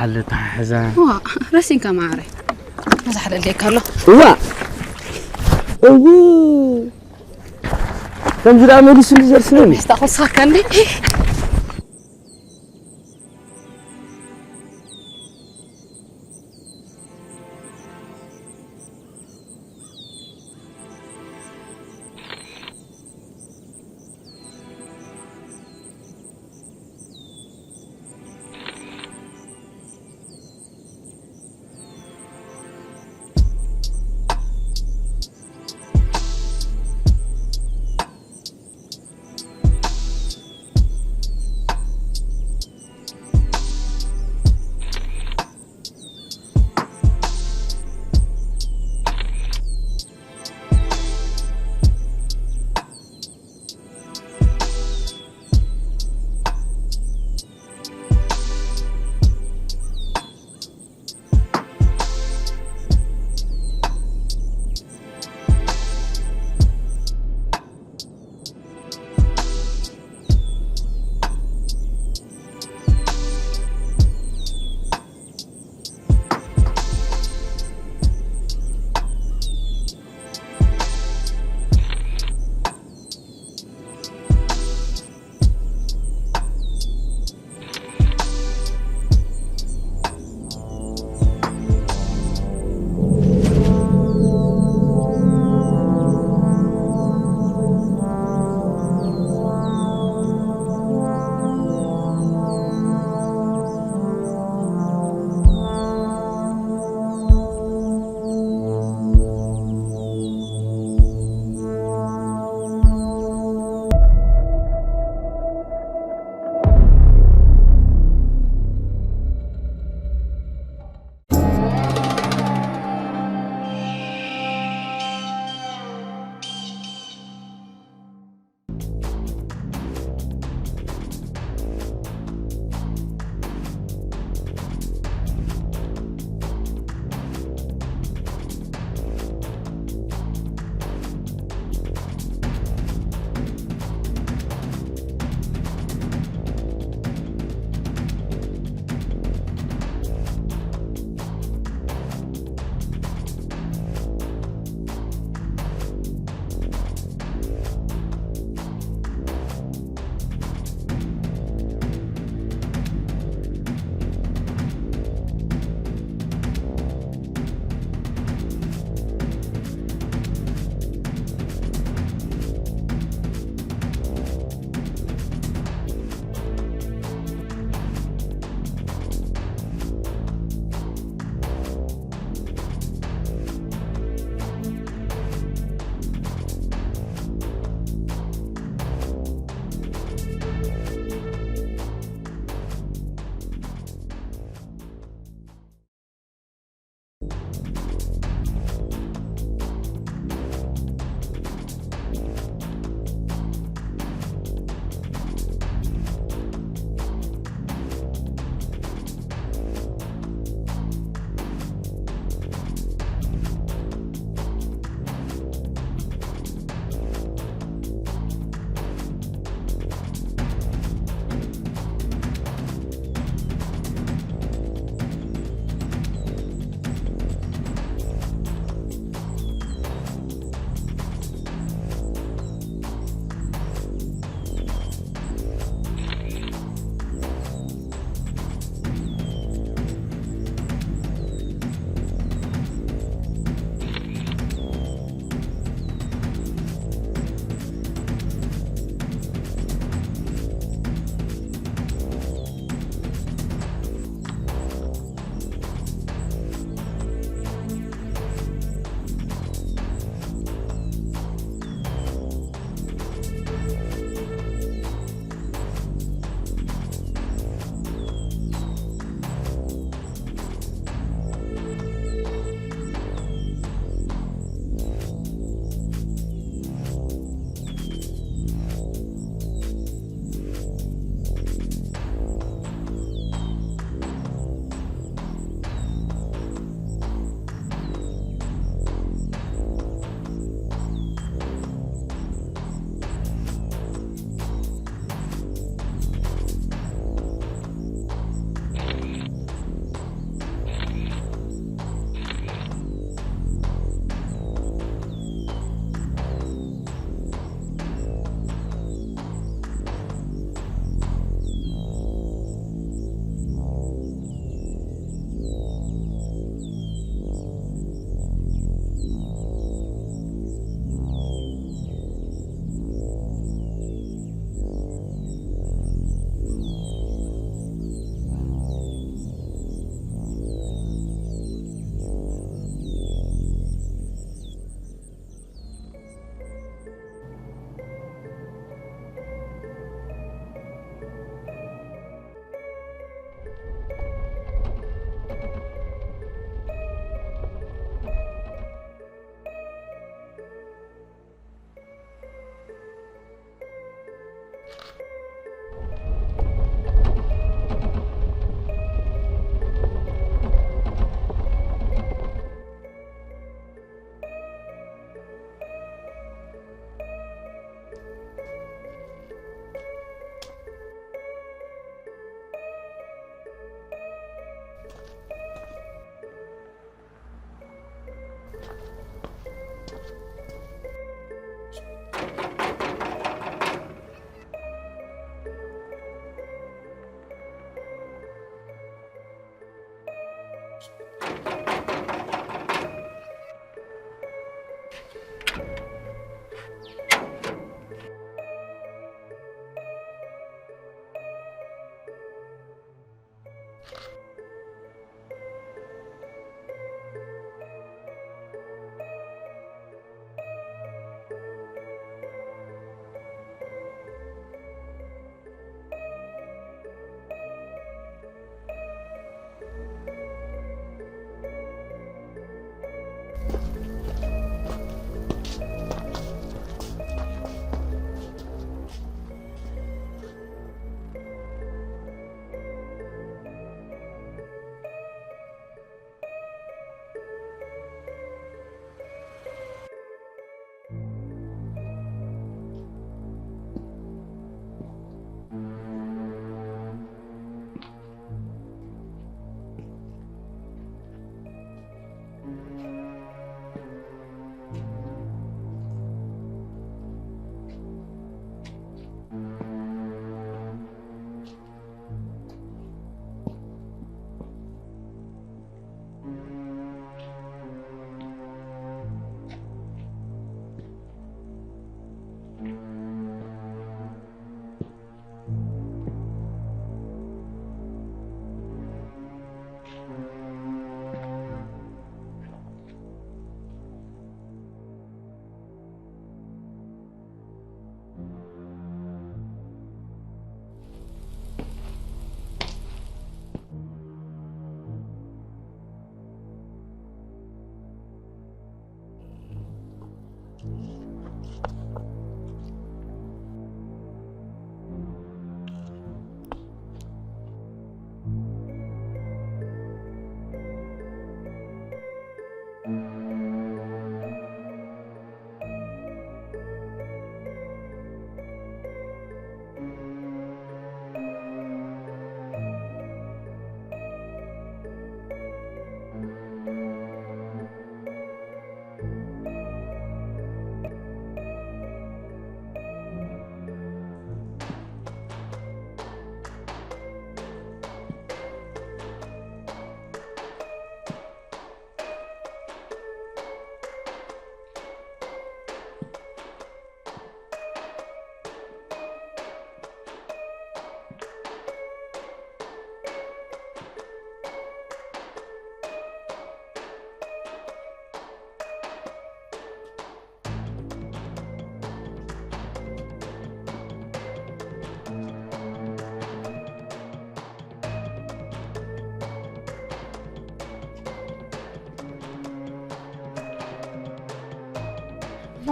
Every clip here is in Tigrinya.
ኣለ ተሓሕዛ። ዋ ረሲንካ ማዕረ። መዛሕለል ደካ ኣሎ። እዋ እው ከምዚ ደኣ መሊሱ ዝደርስነኒ። ስታ ኮሳካ እንዴ?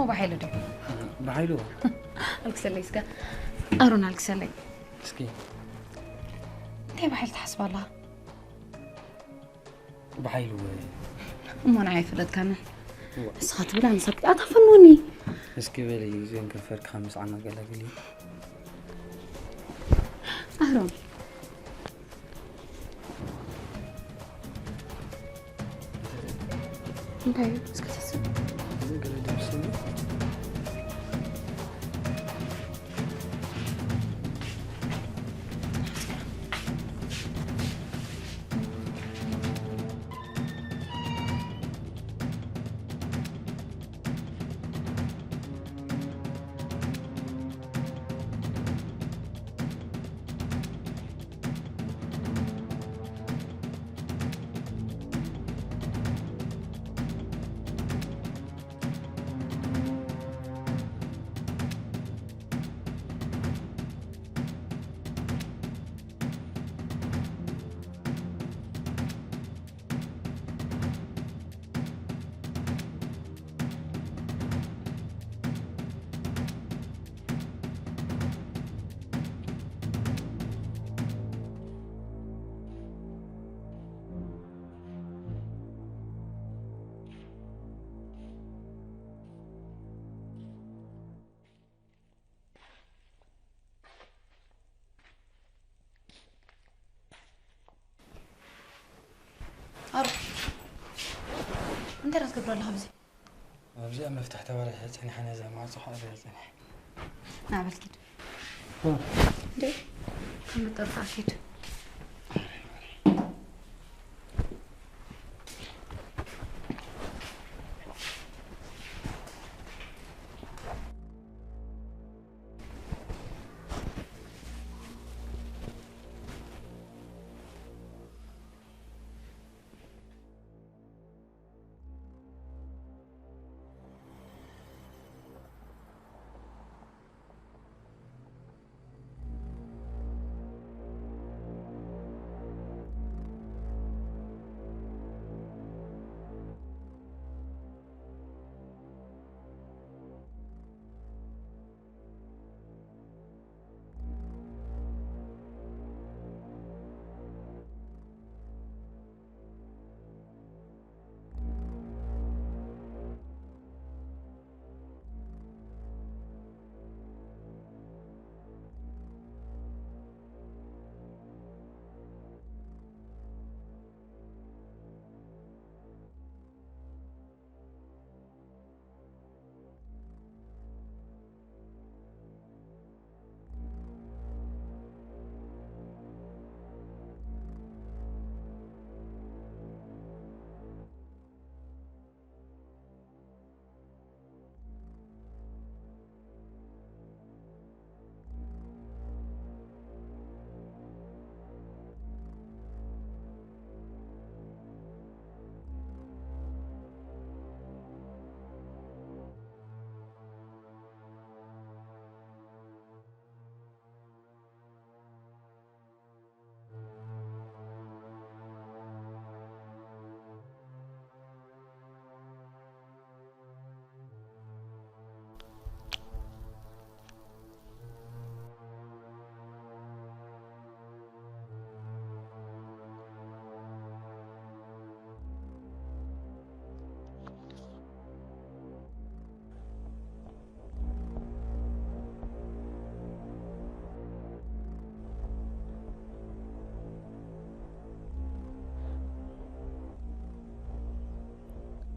ብሓይሉ ዶ? ብሓይሉ። ኣልክሰለይ እስከ። ኣሮን ኣልክሰለይ። እስኪ። እንታይ ብሓይሉ ትሓስብ ኣለኻ? ብሓይሉ። እሞ ንዓይ ኣይፈለጥካንን። እዋ። ንስኻ ትብል ኣንሰብ ኣታፈኖኒ። እስኪ በሊ፣ እዚኦም ከንፈርካ ምስዓና ገላግሊ። ኣሮን። እንታይ እዩ? እስከ ተስብ። ኣሮ፣ እንታይ ዳትገብር ኣለኻ ኣብዚ? ኣብዚኣ መፍትሕ ተባላሽያ ጸኒሓ፣ ነዛ ማዕጾ ከዕርያ ጸኒሐ። ና በል ኪድ። እ። እንዴ፣ ከም መጠርጣ ኪድ።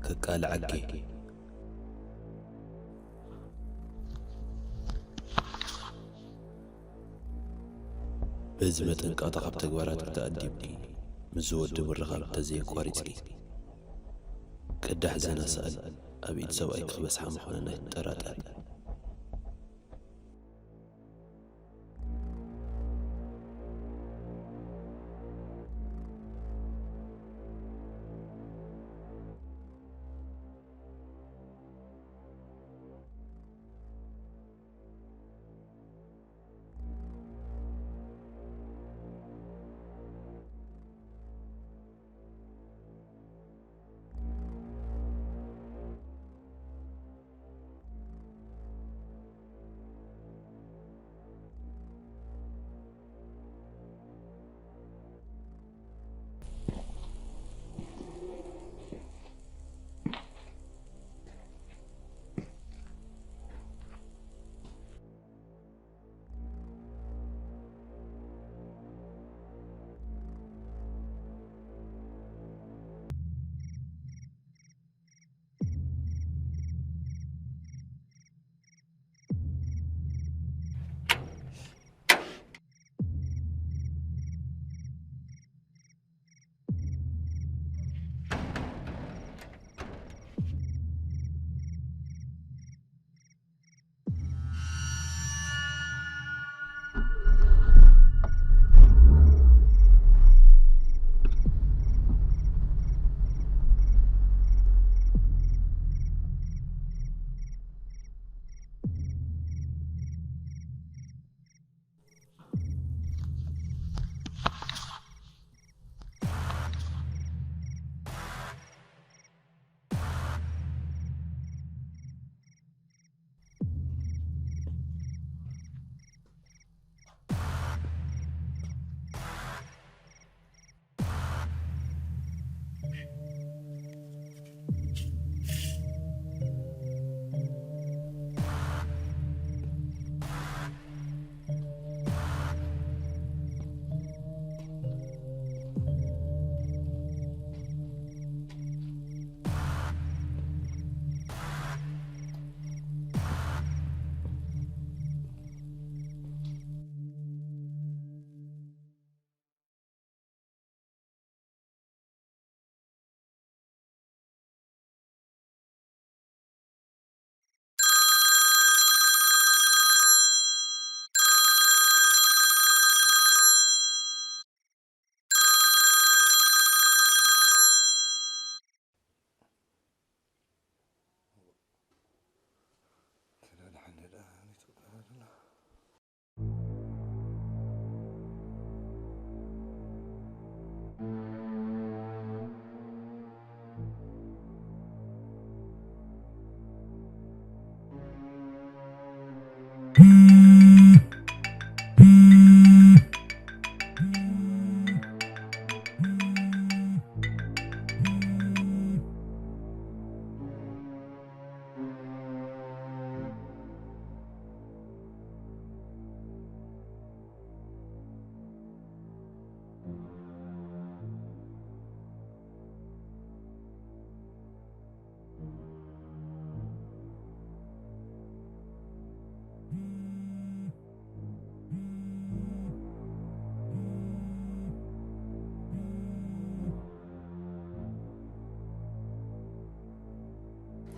ከቃልዓኪ። በዚ መጠን ቃታ ካብ ተግባራት ተኣዲብኪ፣ ምስዚ ወዲ ምርኻብ እንተዘየቋሪጽኪ፣ ቅዳሕ ዘና ሰኣል ኣብ ኢድ ሰብኣይ ክበጽሓ ምዃነን ኣይትጠራጠሪ።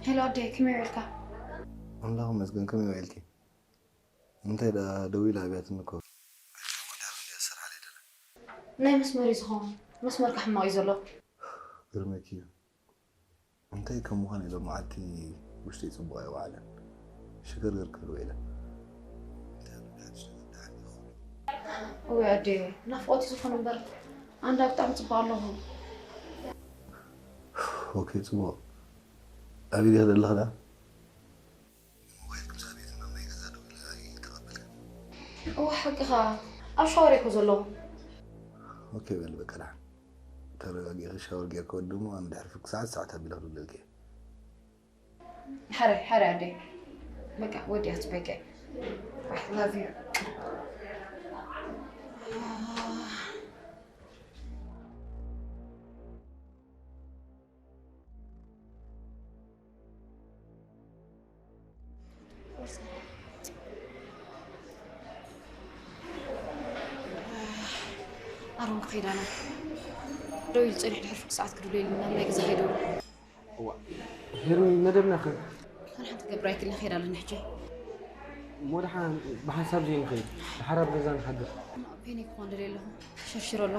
ሄሎ ኣደይ፣ ከመይ ውዒልካ? ኣምላኽ ይመስገን፣ ከመይ ውዒልኪ? እንታይ ደኣ ደዊላ ኣብያትኒ እኮ። ናይ መስመር እዩ ዝኸውን። መስመርካ ሕማቕ እዩ ዘሎ። ግርመኪ እዩ። እንታይ ከም ምዃን ኢሎም መዓልቲ ውሽጢ ጽቡቕ ኣይወዓለን። ሽግር ክብሉ ኢለ። እወ ኣደይ፣ ናፍቖት እዩ ዝኾን እምበር ኣንዳ ብጣዕሚ ጽቡቕ ኣለኹ። ኦኬ፣ ጽቡቕ። ኣበይ ዲኺ ዘለኺ ደኣ? ሞባይል ክምሳብ ቤት ናብ ናይ ገዛ ደዊለ ኣይተቐበልክን። እወ ሓቅኻ፣ ኣብ ሻወር እየ እኮ ዘለኹ። ኦኬ በል በቃ ደሓን። ተረጋጊእኺ ሻወር ጌርኪ ወዲ እሞ ኣነ ድሕሪ ፍርቂ ሰዓት ሰዓት ኣቢለ ክድውለልኪ እየ። ሓራይ ሓራይ ኣደይ። በቃ ወዲኣ ጽበቀ። I love you. ኣሮን ክኸይድ ኣነ። ደው ኢሉ ጸኒሑ ድሕሪ ፍርቂ ሰዓት ክድውለሉ ናብ ናይ ገዛ ከይደውል። እዋ፣ ሄርሚ፣ መደብና ከ? ኣነ ሓንቲ ገብራ ኣይክእል፣ ክኸይድ ኣለኒ ሕጂ። እሞ ደሓን ብሓንሳብ ዘይንኸይድ፣ ደሓር ኣብ ገዛ ንሓድር። ፔኒ ክኾን ደልየ ኣለኹ። ሸርሽሮ ኣሎ።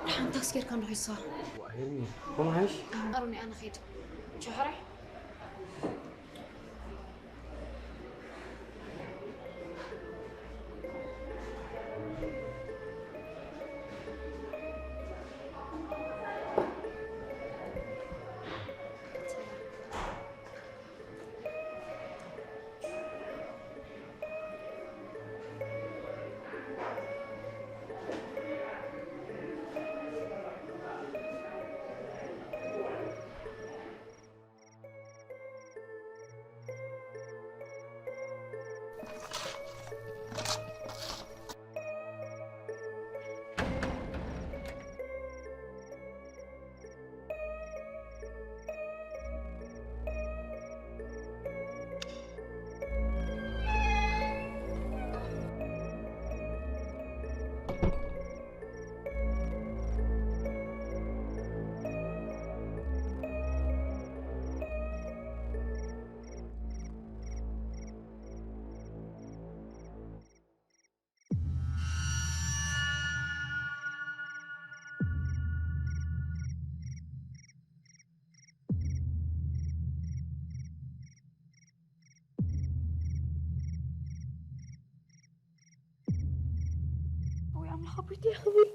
ደሓን ታክሲ ጌርካ እንዶ ሂሳ። እዋ፣ ሄርሚ፣ ከምኡ ሓይሽ? ኣሮን፣ ኣነ ኸይድ። ቻው፣ ሕራይ። ወይ ኣምላኽ፣ ኣቦይ እንታይ ክብል?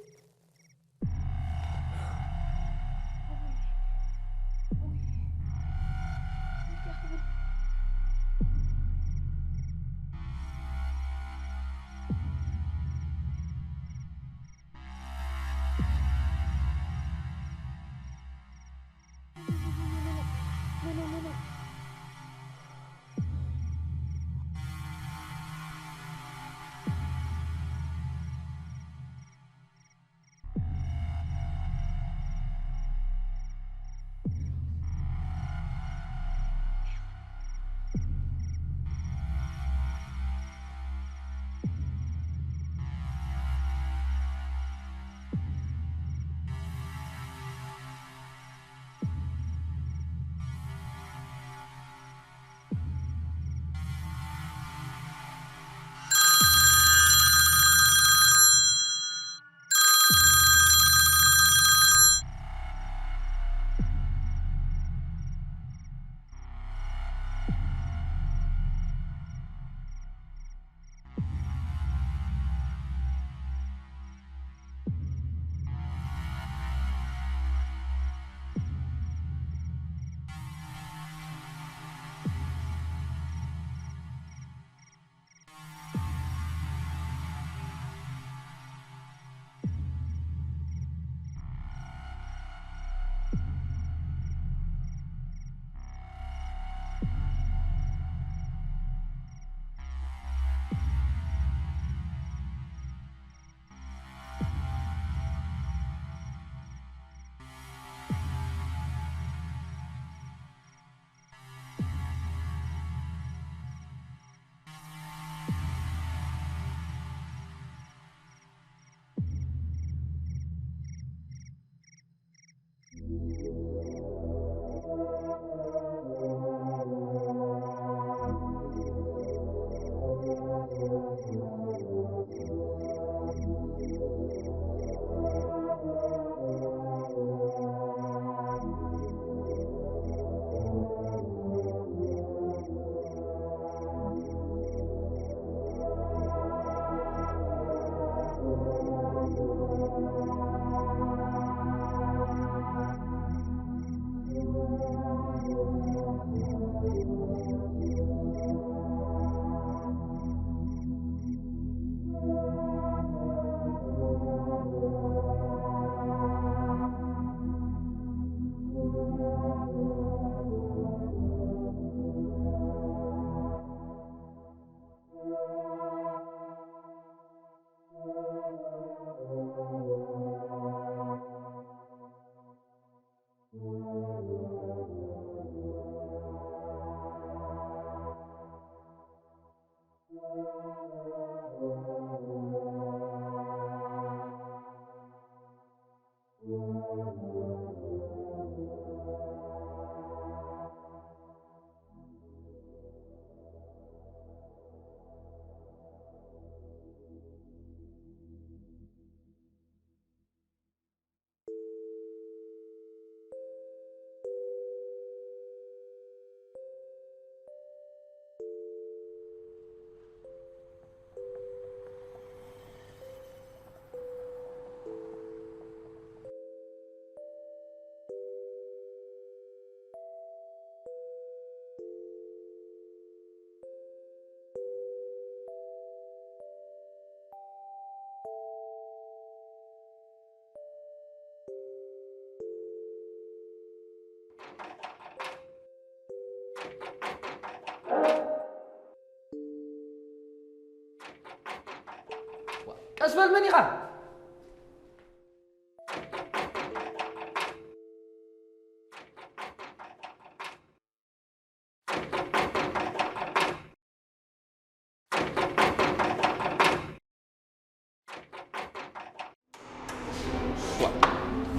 ቀስ በል፣ መን ኢኻ?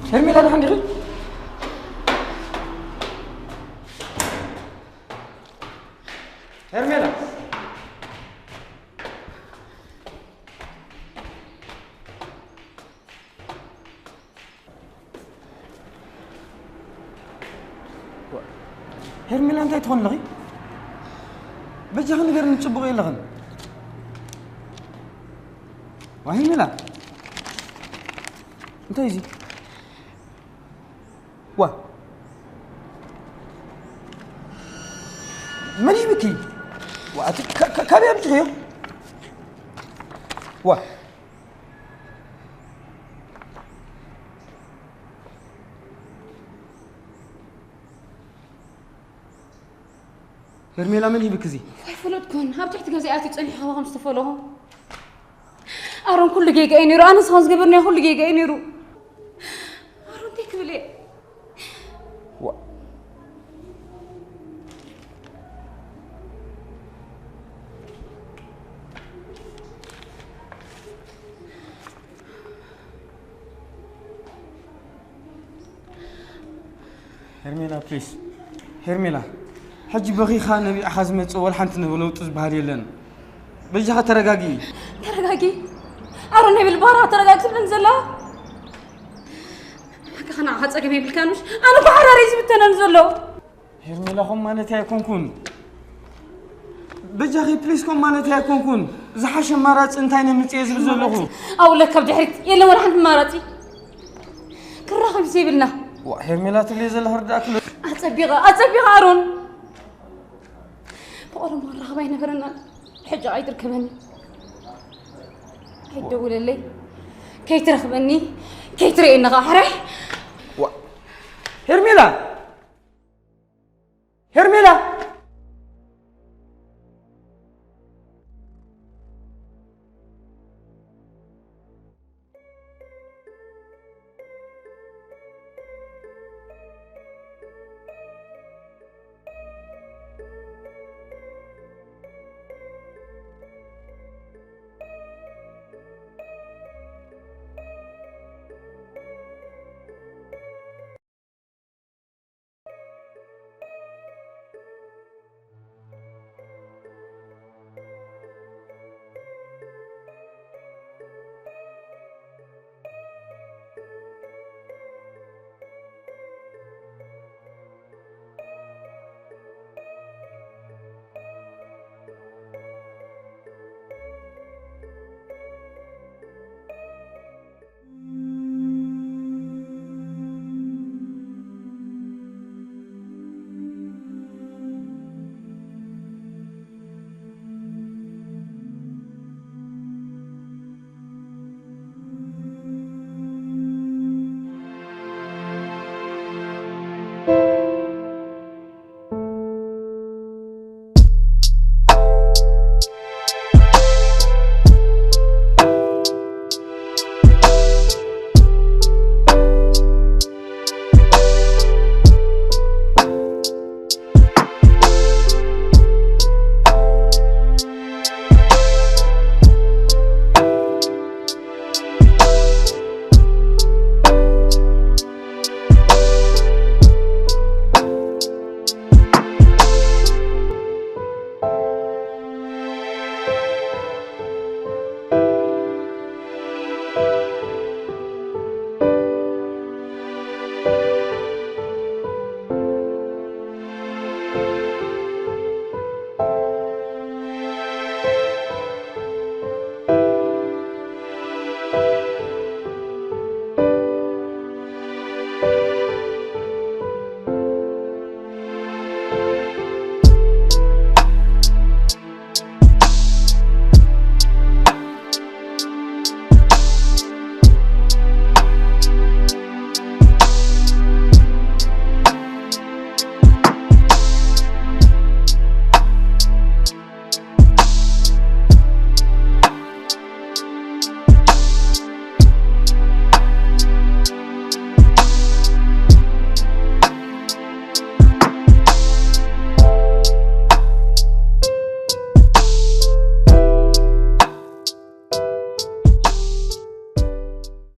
ሄርሜላ፣ ደሓን ዲኺ? ሄርሜላ። ሄርሜላ፣ እንታይ ትኾን ኣለኺ? በጃኺ ንገርኒ፣ ጽቡቕ የለኽን። ዋ ሄርሜላ፣ እንታይ እዚ? ዋ፣ መን ይህብኪ? ዋ፣ እቲ ከ-፣ ከ-፣ ካበይ ኣምጺኽዮ? ዋ። ሄርሜላ፣ መን ሂብክ እዚ? ኣይፈለጥኩን። ኣብ ትሕቲ ገዛ ኣትዩ ጸኒሑ ካባኹም ዝተፈለኹ። ኣሮን፣ ኩሉ ጌጋ እዩ ነይሩ። ኣነ ንስኻ ዝገበርናዮ ኩሉ ጌጋ እዩ ነይሩ። ኣሮን፣ እንታይ ክብል እየ? ዋ። ሄርሜላ፣ ፕሊስ። ሄርሜላ፣ ሕጂ በኺኻ ነቢዕኻ ዝመጽእ ወላ ሓንቲ ለውጢ ዝበሃል የለን። በጃኻ ተረጋጊ። ተረጋጊ? ኣሮን፣ ናይ ብልባራ ተረጋጊ ትብልን ዘላ? ሓቂ ንዓኻ ጸገም የብልካን ምሽ? ኣነ እኮ ሓራረይ ዝብተነን ዘሎ። ሄርሜላ፣ ኸም ማለት ኣይኮንኩን። በጃኺ ፕሊስ፣ ከም ማለት ኣይኮንኩን። ዝሓሸ ኣማራጺ እንታይ ነምጽእ ዝብል ዘለኹ። ኣው ለካ ኣብ ድሕሪት የለን ወላ ሓንቲ ኣማራጺ። ክራኸብ ዘይብልና። ዋ፣ ሄርሜላ ትብለይ ዘለኺ ርዳእኪ ኣሎ። ኣጸቢቐ፣ ኣጸቢቐ ኣሮን። ብቐደም መራኸቢ ኣይነበረናን። ሕጂ ኣይትርከበኒ። ኣይደውለለይ። ከይትረኽበኒ፣ ከይትርእየኒ ኸዓ ሕራይ። ዋ፣ ሄርሜላ!